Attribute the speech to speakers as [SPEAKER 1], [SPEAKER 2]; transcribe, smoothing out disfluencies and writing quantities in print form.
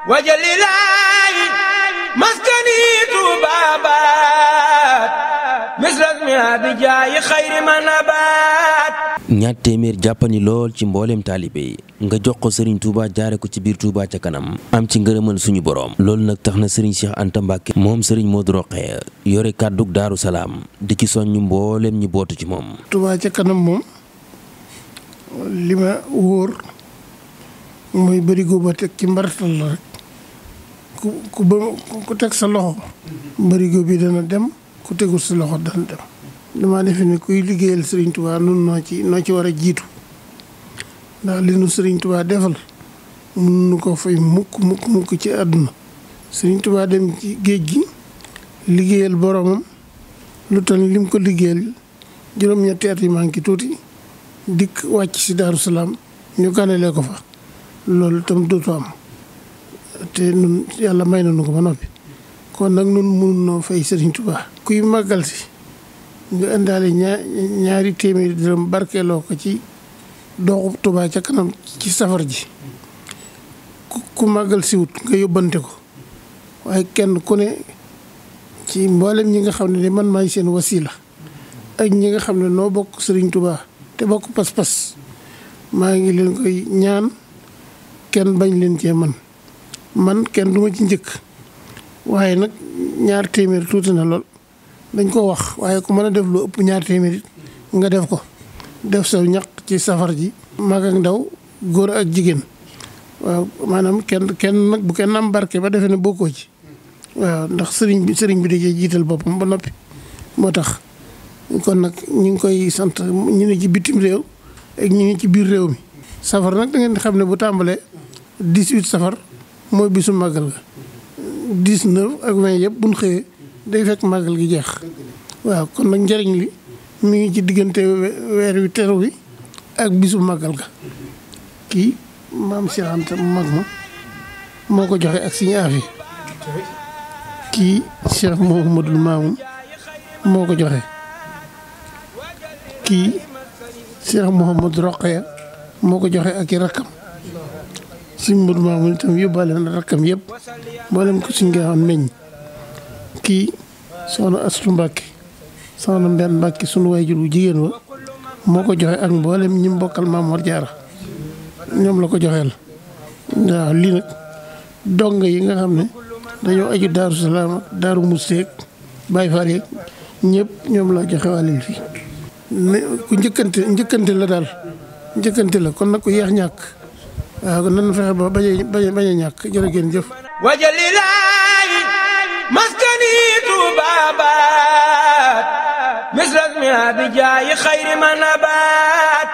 [SPEAKER 1] wajalilaayi maskani tuubaabaat misrasmi abijaayi xayri manabaat.
[SPEAKER 2] ñaar téeméer jàppani lool ci mbooleem taalibe yi nga jox ko Serigne Touba jaare ko ci biir Touba ca kanam am ci ngërëmal suñu boroom. loolu nag tax na Serigne Cheikh Anta Mbacke moom Serigne Modou Rokhaya yore kàddug Daaru Salaam di ci soññ mbooleem ñi bootu ci moom.
[SPEAKER 3] Touba ca kanam moom li ma wóor mooy bërigo ba teg ci mbartal la rek ku teg sa loxo bërigo bi dana dem ku tegul sa loxo dana dem. damaa defe ne kuy liggéeyal Serigne Touba nun noo ci war a jiitu ndax li nu Serigne Touba defal mun nu ko fay mukk ci àdduna. Serigne Touba dem ci géej gi liggéeyal boromam lu tax lim ko liggéeyal juróom-ñetti at yi manqué tuuti dikk wàcc si Daaru Salaam ñu ganale ko fa loolu tam dootu am te nun yàlla may na nu ko ba noppi kon nag nun mun noo fay Serigne Touba. kuy màggal si nga indaale ñaari téeméeri dërëm barkeeloo ko ci doxu Touba ca kanam ci safar ji ku màggal siwut nga yóbbante ko waaye kenn ku ne ci mboolem ñi nga xam ne man maay seen wasila ak ñi nga xam ne noo bokk Serigne Touba te bokk pas-pas maa ngi leen koy ñaan kenn bañ leen cee man kenn du ma ci njëkk waaye nag ñaar téeméer tuuti na lool. dañ ko wax waaye ku mën a def lu ëpp ñaar téeméer nga def ko def sa ñaq ci safar ji mag ak ndaw góor ak jigéen waaw maanaam kenn nag bu kenn am barke ba defee ne bokkoo ci waaw ndax sëriñ bi da cee jiital boppam ba noppi moo tax kon nag ñu ngi koy sant ñu ne ci bitim réew ak ñu ne ci biir réew mi. safar nag da ngeen di xam ne bu tàmbalee 18 safar mooy bisu màggal ga 19 ak 20 yëpp buñ xëyee day fekk màggal gi jeex waaw kon nag njëriñ li mi ngi ci diggante weer wi teru wi ak bisu màggal ga. kii maam Cheikh Anta mu mag ma moo ko joxe ak Sëriñ Afi kii Cheikh Mouhamadul Mamoun moo ko joxe kii Cheikh Mouhamadou Rokhaya moo ko joxe ak i rakkam Sëriñ Modou Mamoun itam yóbbaale na rakkam yëpp mboolem ko suñ nga xam meññ. kii soxna Astu Mbàkke soxna Mbenn Mbàkke sunu waajur bu jigéen wa moo ko joxe ak mboolem ñi mbokkal Maam Mor Jaara ñoom la ko joxeel. waaw lii nag dong yi nga xam ne dañoo aju Daaru Salaam ak Daaru Musti ak Baay Faal yeeg ñëpp ñoom la joxe wàllil fii. ku njëkkante la daal njëkkante la kon nag ku yeex ñàkk waaw nan fexe ba bañ a ñàkk jërë ngeen jëf.
[SPEAKER 1] wajalilaayi maskani tuubaabaat misrasmi abijaayi xayri manabaat.